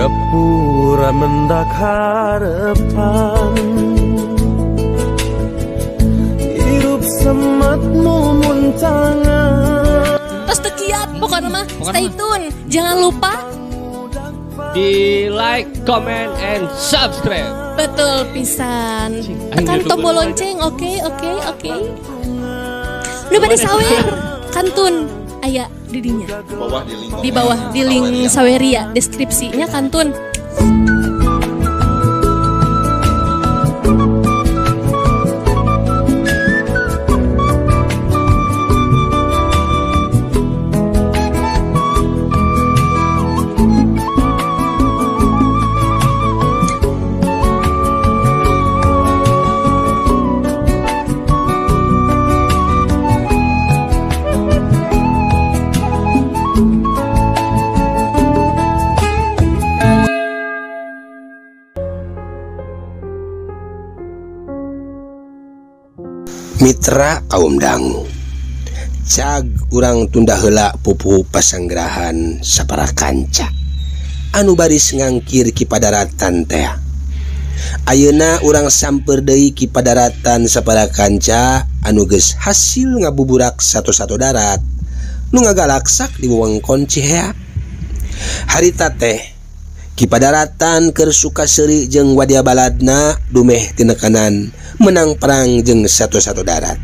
Gapura mendak harapan hirup semat mumuntangan. Terus tekiat pokoknya mah stay tune. Jangan lupa di like, comment, and subscribe. Betul pisan. Tekan tombol lonceng. Oke. Nu bade sawer kantun aya di dinya. Di bawah di link Saweria deskripsinya kantun. Mitra kaum dangu cag urang tunda heula pupuhu pasanggrahan sapara kanca anu baris ngangkir ki padaratan teh. Ayeuna urang samper deui ki padaratan sapara kanca anu geus hasil ngabuburak satu-satu darat nu ngagalaksak di wewengkon Cihea. Harita teh ki padaratan keur suka seuri jeung wadia baladna dumeh tinekanan menang perang jeung satu-satu darat.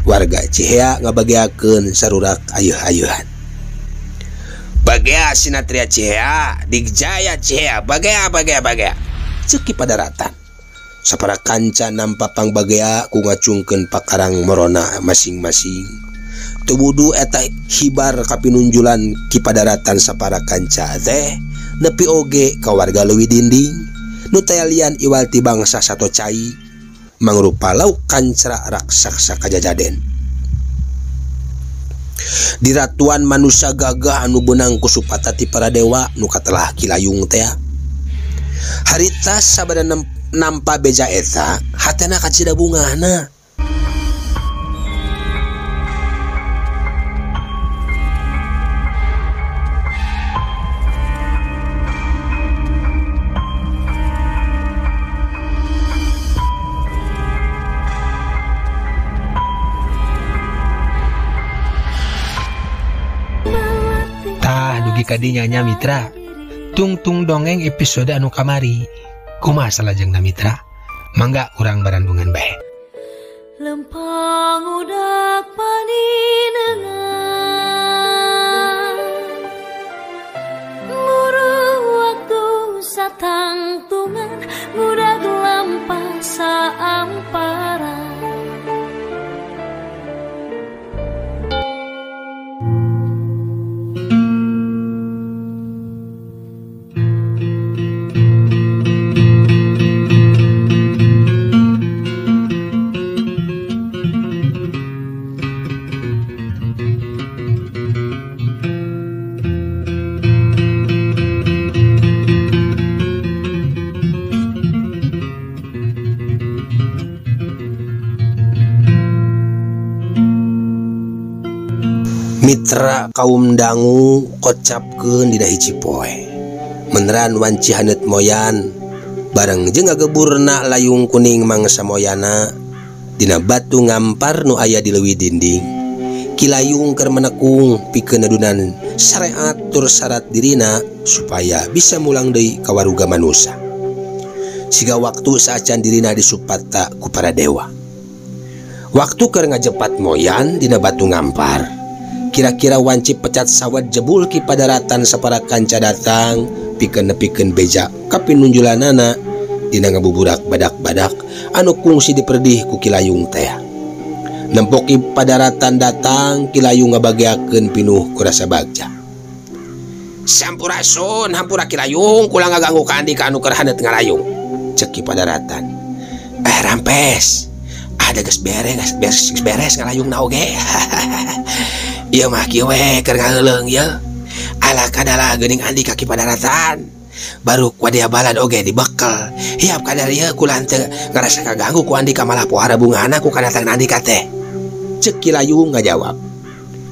Warga Cihea ngabageakeun sarurak ayeuh-ayeuhan. Bagea Sinatria Cihea, Digjaya Cihea, bagea bagea bagea. Ceuk ki padaratan. Sapara kanca nampa pangbagea ku ngacungkeun pakarang morona masing-masing. Teu wudu eta hibar kapinunjulan ki padaratan sapara kanca teh nepi oge ka warga leuwih dinding nu tayalian iwal ti bangsa sato cai mangrupa lauk kancra raksasa kajajaden. Diratuan manusia gagah anu beunang ku supata ti para dewa nu katelah Kilayung teh. Harita sabada nampa beja eta hatena kacida bungahna. Dugi kadinya nya mitra tungtung dongeng episode anu kamari kumaha salajengna mitra mangga urang barandungan bae. Lempang udak paninengan nguru waktu satangtungan ngudag lampah saamparan. Mitra kaum dangu kocapkeun dina hiji poe meneran wanci haneut moyan bareng jeung ngageburna layung kuning mangsa moyana dina batu ngampar nu aya di leuwih dinding. Kilayung keur menekung pikeun adunan syariat tur syarat dirina supaya bisa mulang deui ka waruga manusa siga waktu saacan dirina disupata ku para dewa. Waktu keur ngajepat moyan dina batu ngampar kira-kira wanci pecat sawat jebul ki padaratan sapara kanca datang pikeun nepikeun beja kapinunjulanana dina ngabuburak badak-badak anu kungsi diperdih ku Kilayung teh. Nempok ki padaratan datang Kilayung ngabageakeun pinuh ku rasa bagja. Sampurasun hampura Kilayung kula ngaganggu ka andika anu keur haneut ngalayung ceuk ki padaratan. Rampes ada geus beres geus beres ngalayungna oge. Ieu mah kieu we keur ngaheuleung ieu. Ala kadala geuning andika ki padaratan. Baru ku wadia balad oge dibekel. Hiap kadar ieu kula henteu ngarasa kaganggu ku andika malah pohara bungahna ku kadatang andika teh. Ceuk Kilayung ngajawab.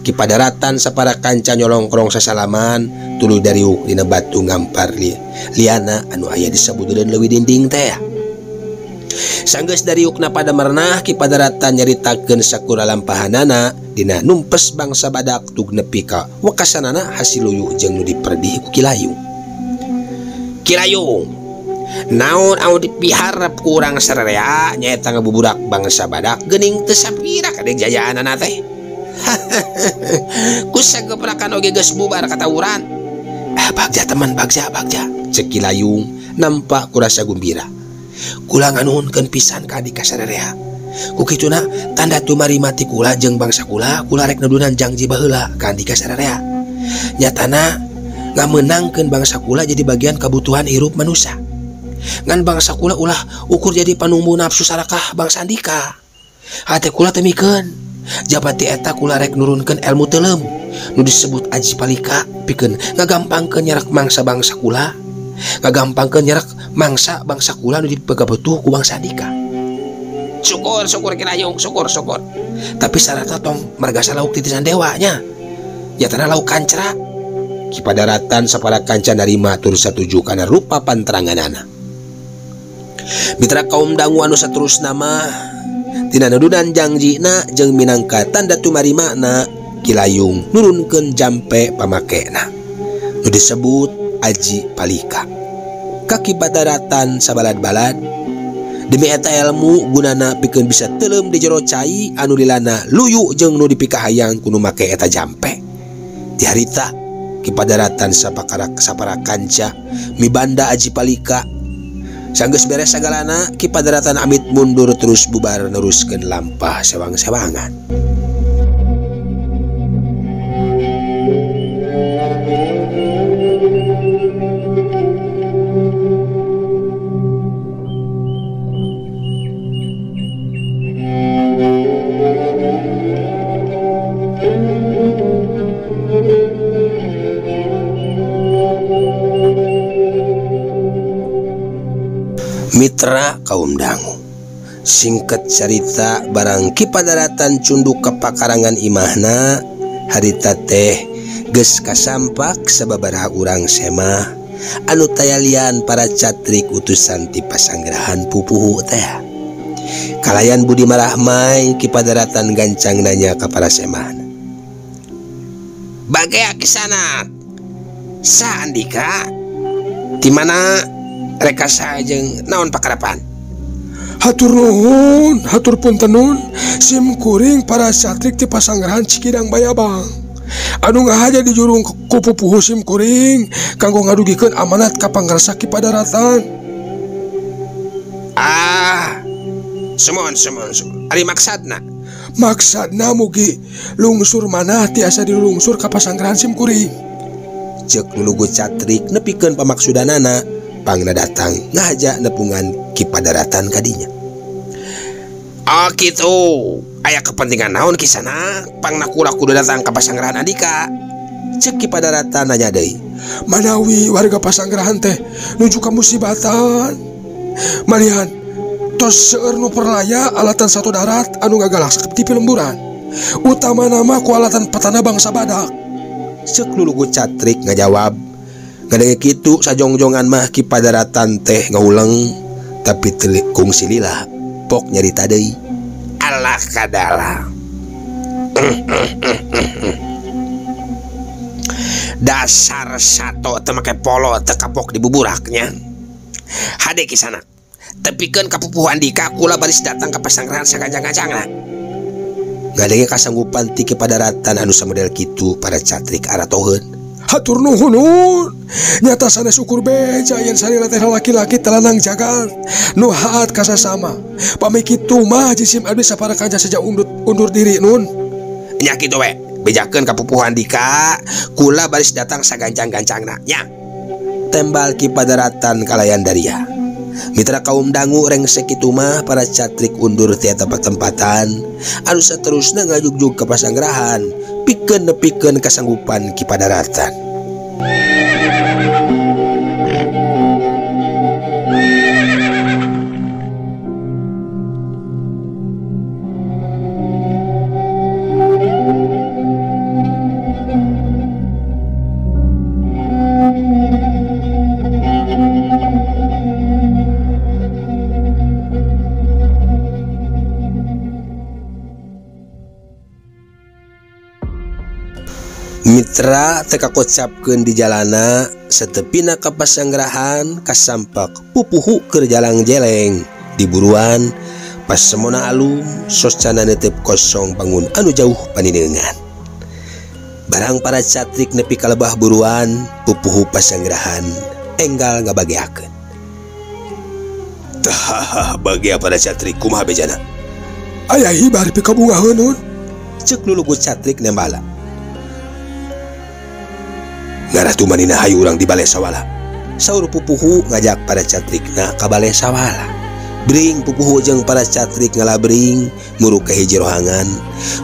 Ki Padaratan sapara kanca nyolongkrong sasalaman tuluy dariuk dina batu ngampar liana anu aya di sabudureun leuwih dinding teh. Sanggeus dariukna pada merenah Ki Padaratan nyaritakeun sakura lampahanana dina numpes bangsa badak tug nepi ka wekasanana hasil luyu jeung nu diperdih ku Ki Layung. Ki Layung, naon anu dipiharep ku urang sararea nyaeta ngabuburak bangsa badak geuning teu sapira kade jajaanana teh. Ku sageprakan oge geus bubar katawuran. Ah, bagja teman, bagja, bagja, cek Ki Layung nampak kurasa gumbira. Kula nganuhunkeun pisan ka Andika sararea. Ku kituna tanda tumarima ti kula jeung bangsa kula, kula rek nedunan jangji baheula ka Andika sararea. Nyatana ngamenangkeun bangsa kula jadi bagian kebutuhan hirup manusia. Ngan bangsa kula ulah ukur jadi panumbu nafsu sarakah bangsa Andika. Hate kula teh mikeun. Japati eta kula rek nurunkeun ilmu teuleum nu disebut aji palika pikeun ngagampangkeun nyerak mangsa bangsa kula, ngagampangkeun nyerak mangsa bangsa kula nu dipegabetuh ku bangsa Andika. Syukur syukur Ki Layung, syukur syukur. Tapi syaratna tong margasa lauk titisan dewa nya. Nyatana lauk kancra. Ki Padaratan sapara kanca narima tur satuju kana rupa panteranganana. Mitra kaum dangu anu saterusna mah tina nudunan jangjina jeung minangka tanda tumarimana Ki Layung nurunkeun jampe pamakena nu disebut aji palika. Ka Ki Padaratan sabalad-balad demi eta ilmu gunana pikeun bisa teuleum di jero cai anu dilana luyu jeung nu dipikahayang ku nu make eta jampe. Ti harita Ki Padaratan sapara kanca mibanda aji palika. Sanggeus beres sagalana Ki Padaratan amit mundur terus bubar neruskeun lampah sewang-sewangan. Mitra kaum dangu, singkat cerita barang Ki Padaratan cunduk ke pakarangan imahna harita teh geus kasampak sababaraha urang semah anu tayalian para catrik utusan ti pasanggrahan pupuhu teh. Kalayan budi marahmai Ki Padaratan gancang nanya ka para semahna. Bagea kisanak sa Andika di mana reka saha jeung naon pakarapan? Hatur nuhun, hatur punten nun, sim kuring para catrik ti pasanggrahan Cikidang Bayabang. Anu ngahaja dijurung ku pupuhu sim kuring kanggo ngadugikeun amanat ka pangarsa Ki Padaratan. Ah, sumon sumon sumon. Ari maksadna? Maksadna mugi lungsur manah tiasa dilungsur ka pasanggrahan sim kuring. Ceuk lulugu catrik nepikeun pamaksudanana. Pangna datang ngahaja nepungan Ki Padaratan kadinya. Oh gitu, aya kepentingan naon kisana? Pangna kula kudu datang ka pasanggrahan Andika. Ceuk Ki Padaratan nanya deui. Manawi warga pasanggrahan teh nuju ka musibatan. Malihan tos seueur nu perlaya alatan satu darat anu ngagalak ti lemburan. Utama nama ku alatan petana bangsa badak. Ceuk lulugu catrik ngajawab. Ngadenge kitu sajongjongan mah Ki Padaratan teh ngahuleng tapi telik kungsi lila pok nyarita deui. Alah kadala. Dasar sato teu make polo teu kapok dibuburaknya. Hade kisanak. Tepikeun ka pupuhu Andika kula baris datang ka pasanggrahan saganjang-ganjangna. Ngadenge kasanggupan ti Ki Padaratan anu samodel kitu para catrik aratoheun. Hatur nuhun nun. Nyata sanes ukur beja yen salila teh laki-laki telanang jagat nu haat kasasama. Pami kitu mah jisim abdi sapara kanca saja undur diri nun. Nya kitu we, bejakeun ka pupuhu Andika, kula baris datang saganjang-ganjangna nya. Tembal Ki Padaratan kalayan daria. Mitra kaum dangu rengsek kitu mah para catrik undur ti eta patempatan anu saterusna ngajugjug ka pasanggrahan pikeun nepikeun kasanggupan Ki Padaratan. Mitra teu kakocapkeun di jalana satepina ka pasanggrahan kasampak pupuhu keur jalang jeleng di buruan pasemona alum soscana neuteup kosong bangun anu jauh panineungan. Barang para catrik nepi ka lebah buruan pupuhu pasanggrahan enggal ngabageakeun. Tah bagia para catrik kumaha bejana? Aya hibar pikabungaheun. Ceuk lulugu catrik nembala. Ngarah tumanina hayu urang di bale sawala. Saur pupuhu ngajak para catrikna ka bale sawala. Bring pupuhu jeung para catrik ngalabring muruk ka hiji rohangan.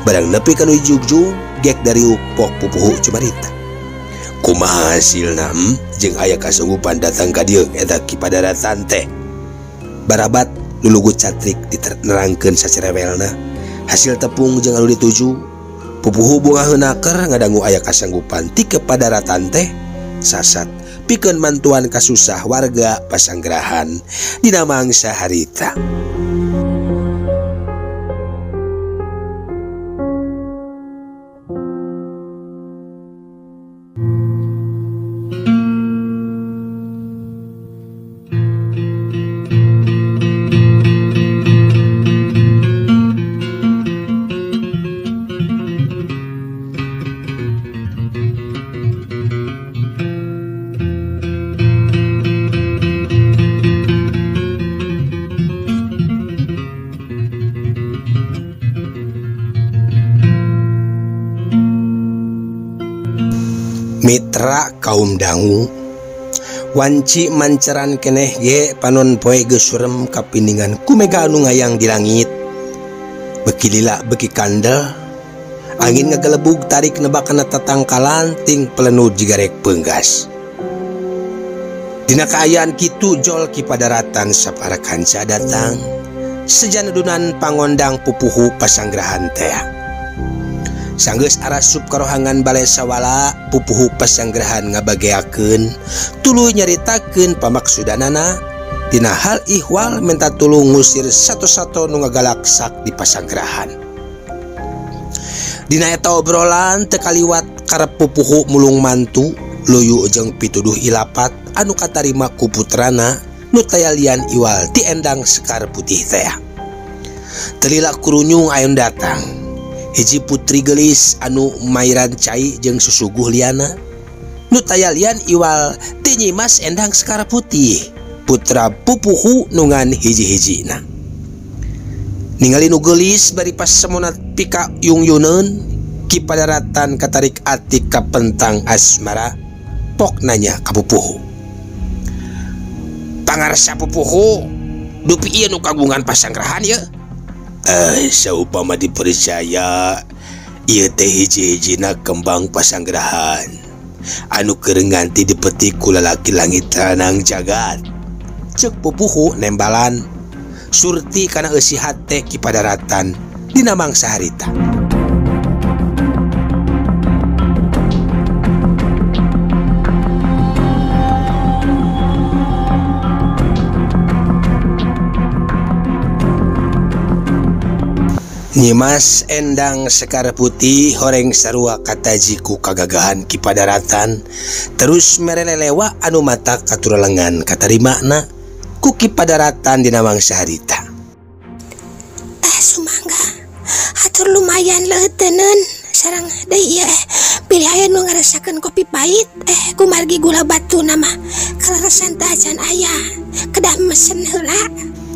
Barang nepi ka nu jugjug gek dariuk pok pupuhu cumarita. Kumaha hasilna jeung aya kasunggupan datang ka dieu eta Ki Padaratan teh. Barabat lulugu catrik diterangkeun sacerewelna. Hasil tepung jeung anu dituju. Pupuhu bungaheun aker ngadangu aya kasanggupan ti Kepadaratan teh sasat pikeun mantuan kasusah warga pasanggrahan dina mangsa harita. Mitra kaum dangu wanci manceran keneh ge panon poe geus surem kapiningan ku mega anu ngayang di langit. Beki lila beki kandel angin ngagelebug tarik nebakana tatangkalan ting pelenud jiga rek peunggas. Dina kaayaan kitu jol Ki Padaratan sapara kanca datang sejanudunan pangondang pupuhu pasanggrahan teh. Sanggeus arasup karohangan bale sawala pupuhu pasanggrahan ngabageakeun tuluy nyaritakeun pamaksudanana dina hal ihwal minta tulung ngusir satu-satu nu ngagalaksak di pasanggrahan. Dina eta obrolan teu kaliwat karep pupuhu mulung mantu luyu jeung pituduh ilapat anu katarima ku putrana nu tayalian iwal ti Endang Sekar Putih teh. Telila kurunyung ayun datang. Hiji putri gelis anu mairan cai jeung susuguh liana nu tayalian iwal ti Nyimas Endang Sekar Putih putra pupuhu nu ngan hiji-hijina. Ningali nu geulis bari pasemona pika yung-yuneun Ki Padaratan katarik ati kapentang asmara pok nanya ka pupuhu. Pangarsa pupuhu dupi ieu nu kagungan pasanggrahan ieu? Saupama dipercaya ieu teh hiji-hijina kembang pasanggrahan anu keur nganti dipetik ku lalaki langit ranang jagat. Ceuk pupuhu nembalan surti kana eusi hate Ki Padaratan dina mangsa harita. Nyimas Endang Sekar Putih horeng sarua kataji ku kagagahan Ki Padaratan terus merelelewa anu mata katuralengan katarimana ku Ki Padaratan dina mangsa harita. Sumangga hatur lumayan leuteunun sareng deui ieu pilih aya nu ngarasakeun kopi pahit kumargi gula batu nama kaleresan teh acan aya kedah mesen heula.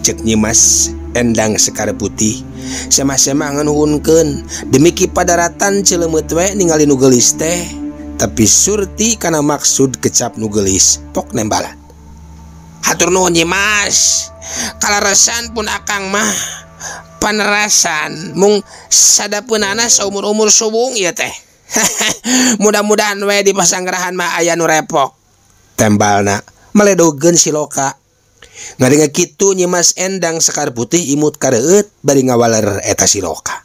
Ceuk Nyimas Endang Sekar Putih semah-semah nganuhunkeun demi Ki Padaratan celemeut we ningali nu geulis teh tapi surti kana maksud kecap nu geulis pok nembalan. Hatur nuhun Nyimas, kaleresan pun akang mah panerasan mung sadapeunana saumur-umur subung ieu teh. Mudah-mudahan we di pasanggrahan mah aya nu repok. Tembalna meledogeun siloka. Ngadenge kitu Nyimas Endang Sekar Putih imut kareueut bari ngawaler eta siloka.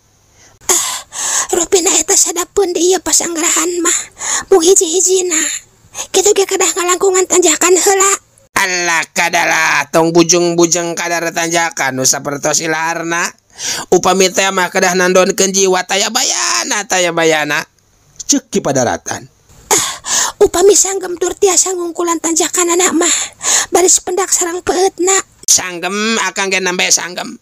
Rupina eta sadapeun di ieu pasanggrahan mah mung hiji-hijina. Kitu ge kedah ngalangkungan tanjakan heula. Alah kadala tong bujeng-bujeng kadar tanjakan nu sapertos ilaharna. Upami teh mah kedah nandonkeun jiwa taya bayana taya bayana. Ceuk Ki Padaratan. Upami sanggem tur tiasa ngungkulan tanjakan anak mah baris pendak sarang peutna. Sanggem akang ge nembe sanggem.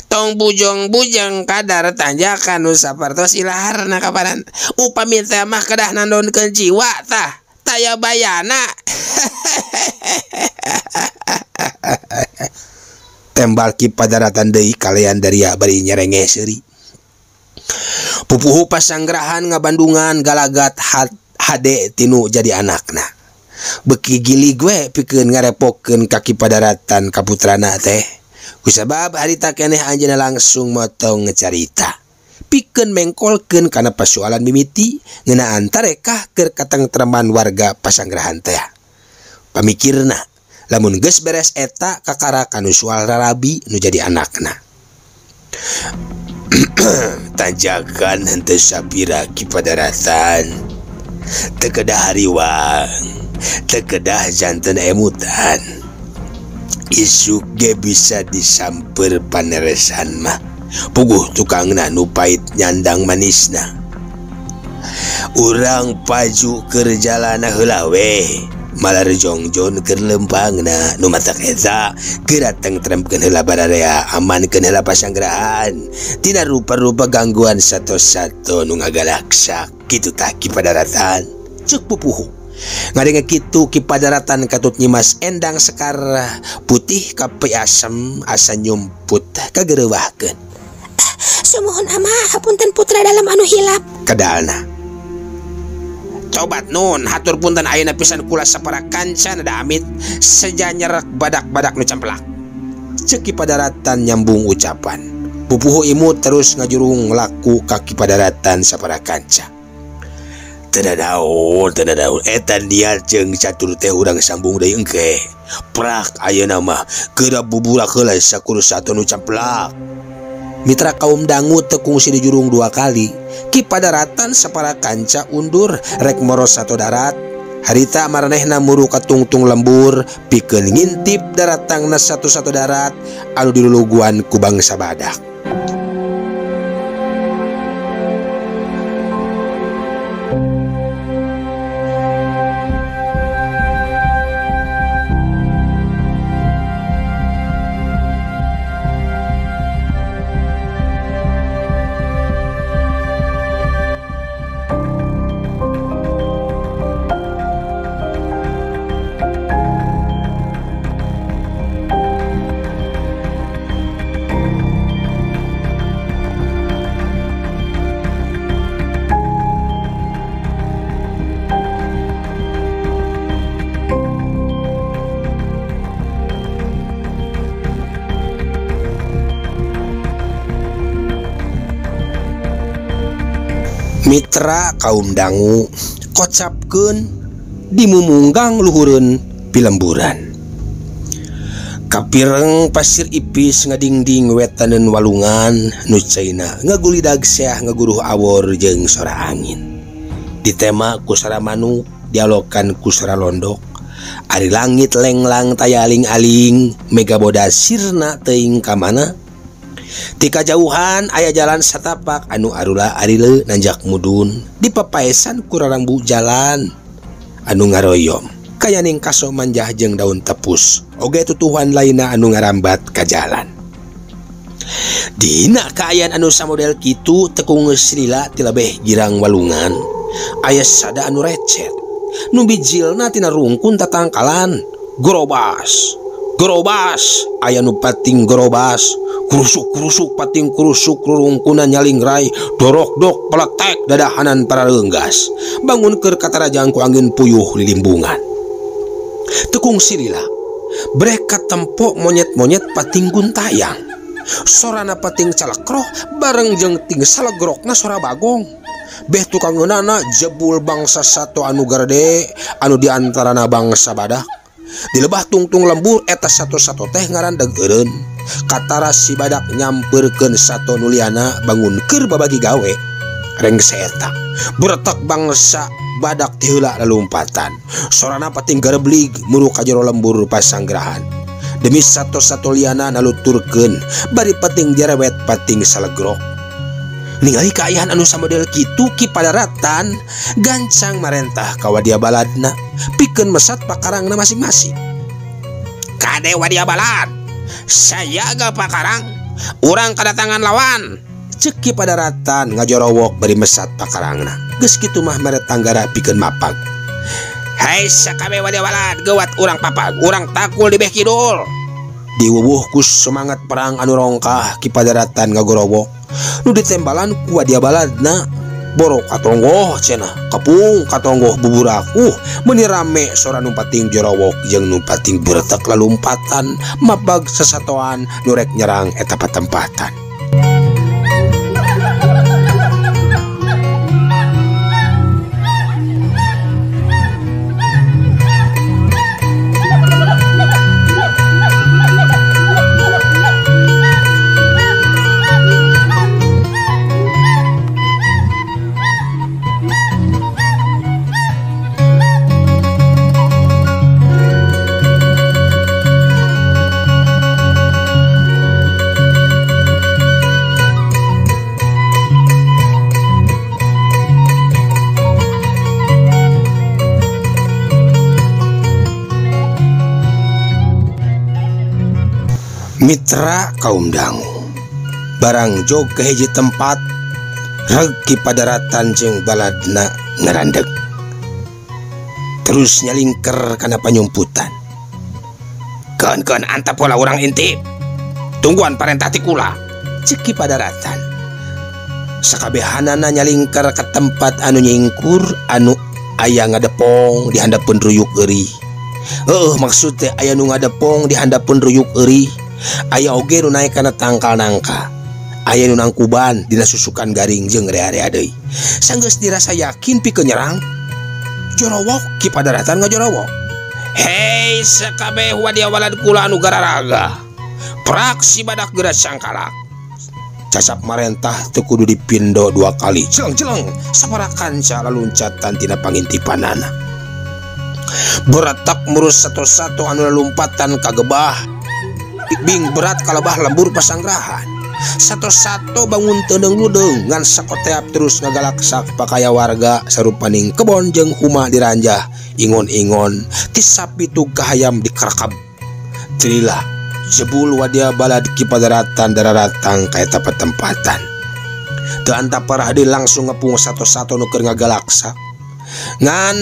Tong bujeng-bujeng kadar tanjakan nu sapertos ilaharna kapanan. Upami teh mah kedah nandonkeun jiwa tah taya bayana. Tembal Ki Padaratan deui kalayan daria bari nyerenge seuri. Pupuhu pasanggrahan ngabandungan galagat hade tinu jadi anakna. Beki gili gue pikeun ngarepokeun ka Ki Padaratan ka putrana teh. Kusabab harita keneh anjeunna langsung motong carita. Pikeun mengkolkeun kana pasualan mimiti ngeunaan tarekah keur katengtreman warga pasanggrahan teh. Pamikirna lamun geus beres eta kakara kanu soal rarabi nu jadi anakna. Tanjakan henteu sapira Ki Padaratan. Teu kedah hariwang, teu kedah janten emutan. Isuk ge bisa disamper paneresan mah. Puguh tukangna nu pait nyandang manisna. Urang paju keur jalana heula we. Malar jongjon keur lempangna nu matak eta geura tengtremkeun heula bararea amankeun heula pasanggrahan. Tina rupa-rupa gangguan sato-sato nu ngagalaksak kitu tah Ki Padaratan. Ceuk pupuhu. Ngadenge kitu Ki Padaratan katut Nyimas Endang Sekar Putih kape asem asa nyumput kagerewahkeun. Sumuhun ama hapunten putra dalam anu hilap. Kadalna. Cobat nun hatur punten ayeuna pisan kula sapara kanca da amit seja nyerek badak-badak nu camplak. Ceuk Ki Padaratan nyambung ucapan. Pupuhu imut terus ngajurung laku ka Ki Padaratan sapara kanca. Teu daun, teu daun eta niat jeung catur teh urang sambung deui engke. Prak ayeuna mah geura buburak heula sakur sato nu camplak. Mitra kaum dangu teu kungsi dijurung dua kali. Ki Padaratan sapara kanca undur rek moros sato darat. Harita maranehna muru ka tungtung lembur pikeun ngintip daratangna satu-satu darat anu diluluguan ku bangsa badak. Mitra kaum dangu kocapkeun dimumunggang luhureun pilemburan. Kapireng pasir ipis ngadingding wetaneun walungan nu caina ngagulidag seah ngaguruh awor jeung sora angin. Ditema ku sora manuk, dialokan ku sora londok. Ari langit lenglang taya aling-aling, megaboda sirna teuing ka mana. Tika jauhan aya jalan satapak anu arula arile nanjak mudun dipapaesan ku rarambu jalan anu ngaroyom kayaning kaso manjah jeung daun tepus oge tutuhan lainna anu ngarambat ka jalan. Dina kaayaan anu samodel kitu tekung lila ti lebeh girang walungan aya sada anu recet nu bijilna tina rungkun tatangkalan gorobas gorobas aya nu pating gorobas kurusuk-kurusuk pating kurusuk rurungkunan nyalingrai dorok-dok peletek dadahanan para reunggas bangun keur katarajang ku angin puyuh lilimbungan. Tekung silila breka tempo monyet-monyet pating guntayang sorana pating calekroh bareng jeung ting salegrokna sora bagong beh tukang ngeunana jebul bangsa sato anu garede anu diantarana bangsa badak. Di lebah tungtung lembur eta satu-satu teh ngarandeg eureun. Katara si badak nyamperkeun sato nuliana bangun keur babagi gawe. Rengse eta beretak bangsa badak ti heula lalumpatan. Sorana pating gareblig muru ka jero lembur pasanggrahan. Demi sato-sato liana naluturkeun bari pating jarewet pating salegrok. Ningali kaayaan anu samodel kitu Ki Padaratan gancang marentah ka wadia baladna pikeun mesat pakarangna masing-masing. Kade wadia balad, sayaga pakarang, urang kedatangan lawan. Cek Ki Padaratan ngajorowok bari mesat pakarangna. Geus kitu mah mere tanggara pikeun mapag. Hai sakabeh wadia balad, geuwat urang papag, urang takul di beh kidul. Diwuwuh ku semangat perang anu rongkah Ki Padaratan ngagorowok. Nu ditembalan ku wadia baladna borok katonggoh cenah, kepung katonggoh buburak. Meuni rame sora numpating jorowok jeung numpating beretek lalumpatan mabag sesatoan nu rek nyerang eta patempatan. Mitra kaum dangu barang jog ke hiji tempat reg Ki Padaratan jeung baladna ngarandeg terus nyalingker kana panyumputan. Keun-keun antap pola urang intip, tungguan parentah ti kula, cek Ki Padaratan. Sakabehanana nyalingker ka tempat anu nyingkur anu aya ngadepong di handapeun ruyuk eurih. Heueuh maksud teh aya nu ngadepong di handapeun ruyuk eurih. Aya oge nu naek kana tangkal nangka, aya nu nangkuban dina susukan garing jeung rea-rea deui. Sanggeus dirasa yakin pikeun nyerang, jorowok Ki Padaratan ngajorowok. Hei sakabeh wadia walad kula anu gararaga, prak si badak geura sangkalak. Cacap marentah teu kudu dipindo dua kali, jeleng-jeleng sapara kanca laluncatan tina pangintipanana. Beretak murus satu-satu anu lalumpatan kagebah. Bing berat kalebah lembur pasanggrahan. Satu-satu bangun teundeung ludeung ngan sakoteap terus ngagalaksak pakaya warga sarupaning kebon jeung huma diranjah ingon-ingon ti sapi tug kahayam dikarakab. Telilah jebul wadia balad Ki Padaratan dararatang ka eta patempatan. Teu antap parah deui langsung ngepung satu-satu nu keur ngagalaksak. Ngan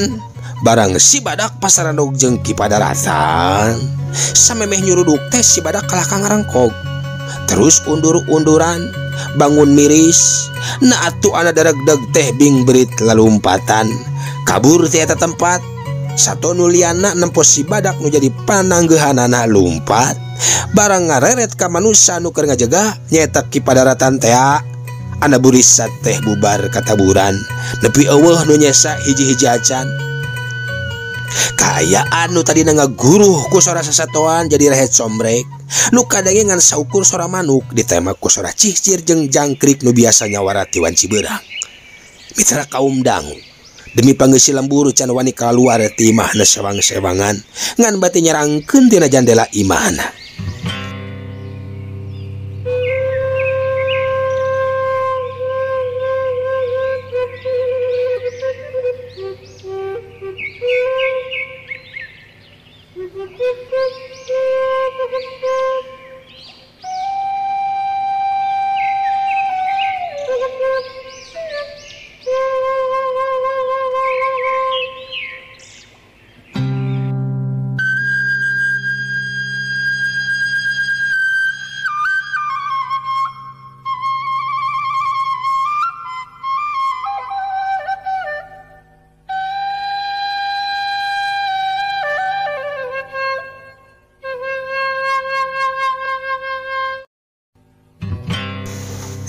barang si badak pasarandog jeung Ki Padaratan samemeh nyuruduk teh si badak kalah ka ngarengkog. Terus undur-unduran bangun miris na atuh ana daregdeg teh bing berit lalumpatan kabur ti eta tempat. Sato nu liana nempo si badak nu jadi pananggeuhanana lumpat barang ngareret ka manusa nu keur ngajaga nyaeta Ki Padaratan tea. Ana burisa teh bubar kataburan nepi eueuh nu nyesa hiji-hiji acan. Kaayaan nu tadina ngaguruh ku sora sasatoan jadi rehet sombrek. Nu kadenge ngan saukur sora manuk ditema ku sora cihcir jeung jangkrik nu biasa nyawara ti wanci beurang. Mitra kaum dangu demi panggeusi lembur can wani kaluar ti imahna sewang-sewangan ngan bati nyerangkeun tina jandela imahna.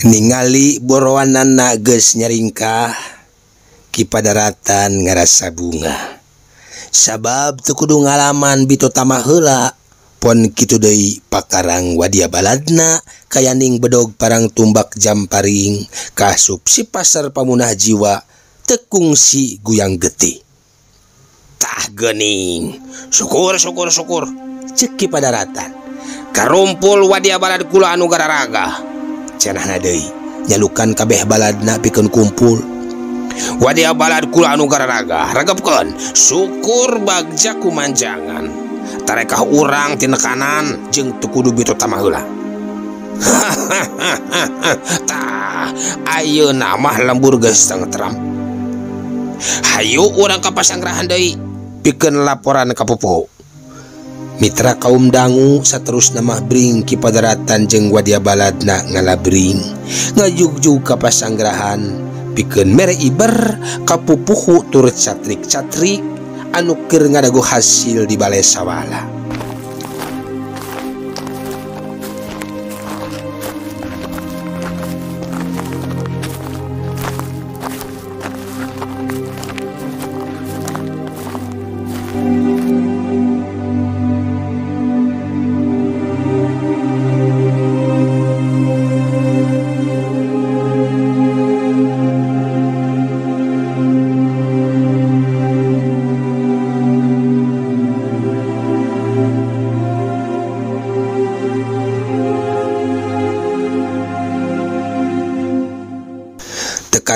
Ningali borowanana geus nyaringkah, Ki Padaratan ngarasa bunga. Sabab teu kudu ngalaman bito tamah heula, pon kitu deui pakarang wadia baladna kayaning bedog parang tumbak jamparing kasup si pasar pamunah jiwa tekungsi guyang getih. Tah geuning, syukur syukur syukur, ceuk Ki Padaratan. Karumpul wadia balad kula anu gararaga. Cenahna deui. Nyalukan kabeh baladna pikeun kumpul. Wadia balad kula anu gararaga regepkeun syukur bagja kumanjangan. Tarekah urang tinekanan jeung teu kudu bitu tamah heula. Tah ayeuna mah lembur geus tengtram. Hayu urang ka pasanggrahan deui pikeun laporan ka pupuhu. Mitra kaum dangu saterusna mah bring Ki Padaratan jeung wadia baladna ngalabring ngajugjug ka pasanggrahan pikeun mere iber ka pupuhu tur catrik-catrik anu keur ngadago hasil di bale sawala.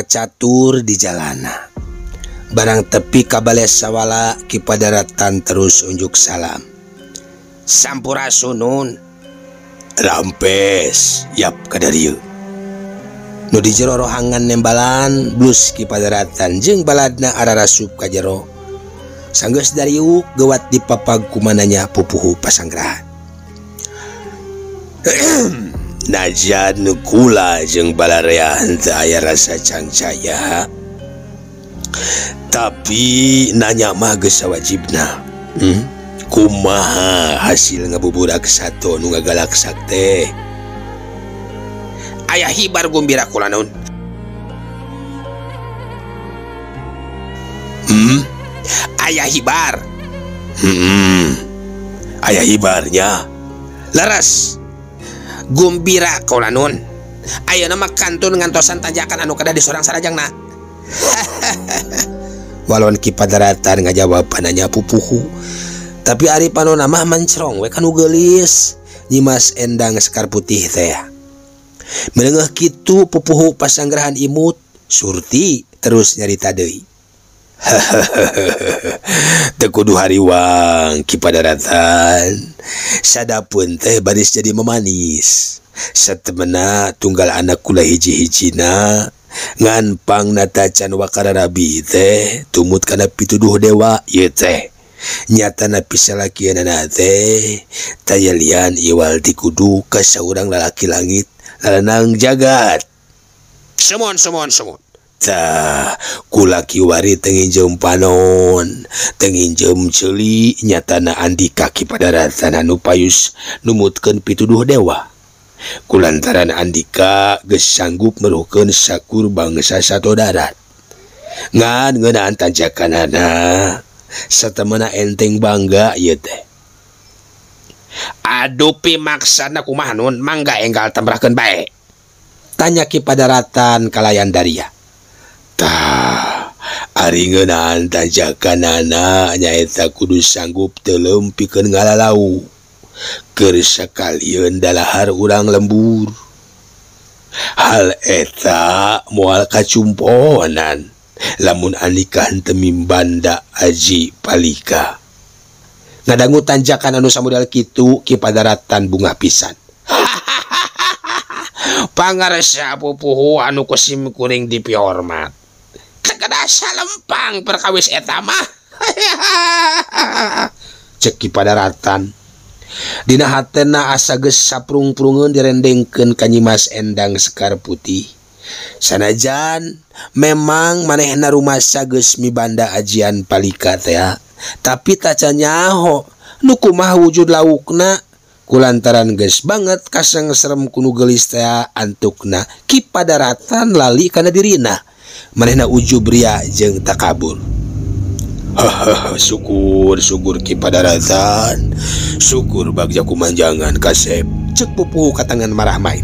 Catur di jalana barang tepi ka bale sawala Ki Padaratan terus unjuk salam. Sampurasunun rampes yap kadarieu. Nu di jero rohangan nembalan blus Ki Padaratan jeung baladna ararasup ka jero. Sanggeus dariuk gewat dipapag kumananya pupuhu pasanggrahan. Najan kula jeung balarea henteu aya rasa cangcaya, tapi nanya mah geus sawajibna. Kumaha hasil ngabuburak sato nu ngagalaksak teh? Aya hibar gumbira kula naon? Aya hibar. Aya hibarnya. Leres. Gumbira kaula nun. Ayeuna mah kantun ngantosan tanjakan anu kedah di sorang sarajangna. Walon Ki Padaratan ngajawab pananya pupuhu. Tapi ari panona mah mencrong we kanu geulis Nyimas Endang Sekar Putih teh. Meuneuh kitu pupuhu pasanggrahan imut Surti terus nyarita deui. Teu kudu hariwang Ki Padaratan. Sadapun teh baris jadi memanis. Satemena tunggal anak kula hiji-hijina ngan pangna tacan wakararabi teh tumut kana pituduh dewa ieu teh. Nyatana pisalakianana teh tayalian iwal ti kudu ka saurang lalaki langit lalanang jagat. Sumon sumon sumon. Tah kula kiwari teu nginjeum panon, teu nginjeum ceuli nyatana Andika Ki Padaratan anu payus numutkeun pituduh dewa. Kulantaran Andika geus sanggup meruhkeun sakur bangsa sato darat. Ngan ngeunaan tanjakanana satemena enteng bangga ieu teh. Aduh pimaksana kumaha nun mangga enggal tembrahkeun bae. Tanya Ki Padaratan kalayan daria. Tah ari ngeunaan tanjakanana nyaeta kudu sanggup teuleum pikeun ngalalau. Keur sakalieun dalahar urang lembur. Hal eta moal kacumponan lamun Andika henteu mimbanda aji palika. Ngadangu tanjakan anu samodal kitu Ki Padaratan bungah pisan. Pangarsa pupuhu anu ku sim kuring dipihormat. Kedah salempang perkawis eta mah. Cek Ki Padaratan. Dina hatena asa geus saprung-prungeun direndengkeun ka Nyimas Endang Sekar Putih. Sanajan memang manehna rumasa geus mibanda ajian palika teh, tapi tacan nyaho nu kumaha wujud laukna kulantaran geus banget kasengserem ku nu geulis teh antukna Ki Padaratan lali kana dirina. Manehna ujub ria jeung takabur. Syukur syukur Ki Padaratan, syukur bagja kumanjangan kasep. Cek pupuhu katangan marah main.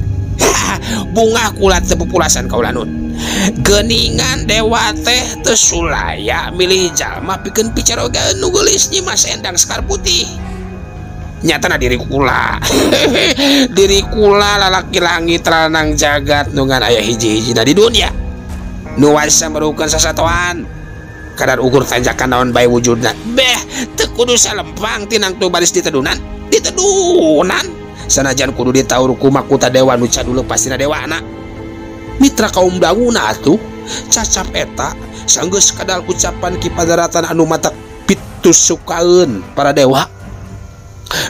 Bunga kula teu pupulasan kaula nun. Geuningan dewa teh teu sulaya milih jalma pikeun picaroga nu geulis Nyimas Endang Sekar Putih. Nyatana diri kula. Diri kula lalaki langit lanang jagat nu ngan aya hiji-hijina di dunia. Nu wasa merukeun sasatoan. Kadar ukur tanjakan naon bae wujudna. Beh, teu kudu salempang tinangtu baris ditedunan. Ditedunan. Sanajan kudu ditaur ku makuta dewa nu caduleuh pastina dewana. Mitra kaum danguna atuh cacap eta sanggeus kadal ucapan Ki Padaratan anu matak pitusukaeun para dewa.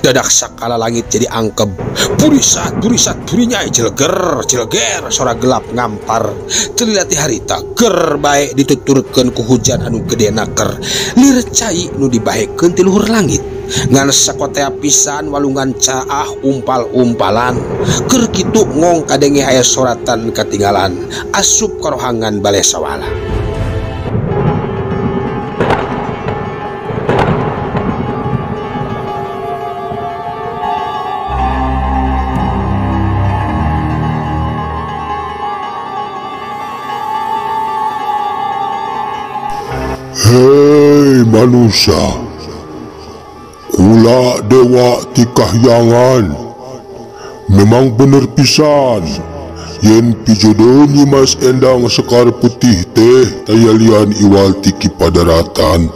Dadak sakala langit jadi angkeb. Purisat purisat purinyai jeleger jeleger sora gelap ngampar. Teu ti harita ger bae dituturkeun ku hujan anu gede naker. Lir cai nu dibahekeun ti luhur langit. Ngan sakotea pisan walungan caah umpal-umpalan. Keur kitu ngong kadenge aya soratan katinggalan. Asup karohangan bale sawala. Hei manusia, kula dewa ti kahyangan. Memang bener pisan yen pijodoh Nyimas Endang Sekar Putih teh tayalian iwal ti Ki Padaratan.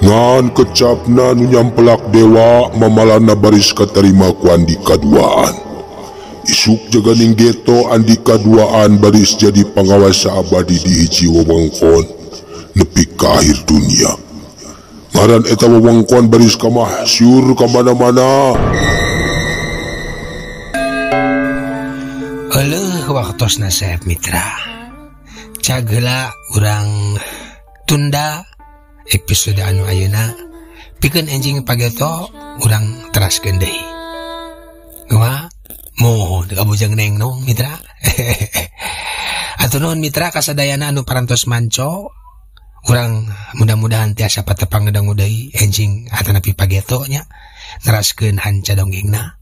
Ngan kecapna nu nyampelak dewa mamalana baris katarima ku Andika duaan. Isuk jaganing geto Andika duaan baris jadi pangawasa abadi di hiji wewengkon nepi ka akhir dunia. Ngaran eta wewengkon baris kamahsyur ka mana-mana. Euleuh waktosna seep mitra. Cagheula urang tunda episode anu ayeuna pikeun enjing pageto urang teraskeun deui. Kumaha? Moho ka bujang neng nong mitra. Atur nuhun mitra kasadayana anu parantos manco. Urang mudah-mudahan tiasa patepang ngedangu deui enjing atanapi pageto nya neraskeun hanca dongengna.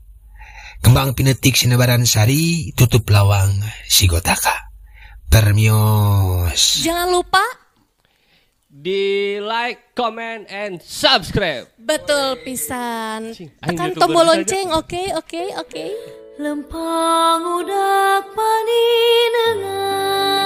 Kembang pinetik sinebaran sari tutup lawang sigotaka. Permios. Jangan lupa di like, comment, and subscribe. Betul pisan. Tekan tombol lonceng, oke oke oke. Lempang udak paninengan.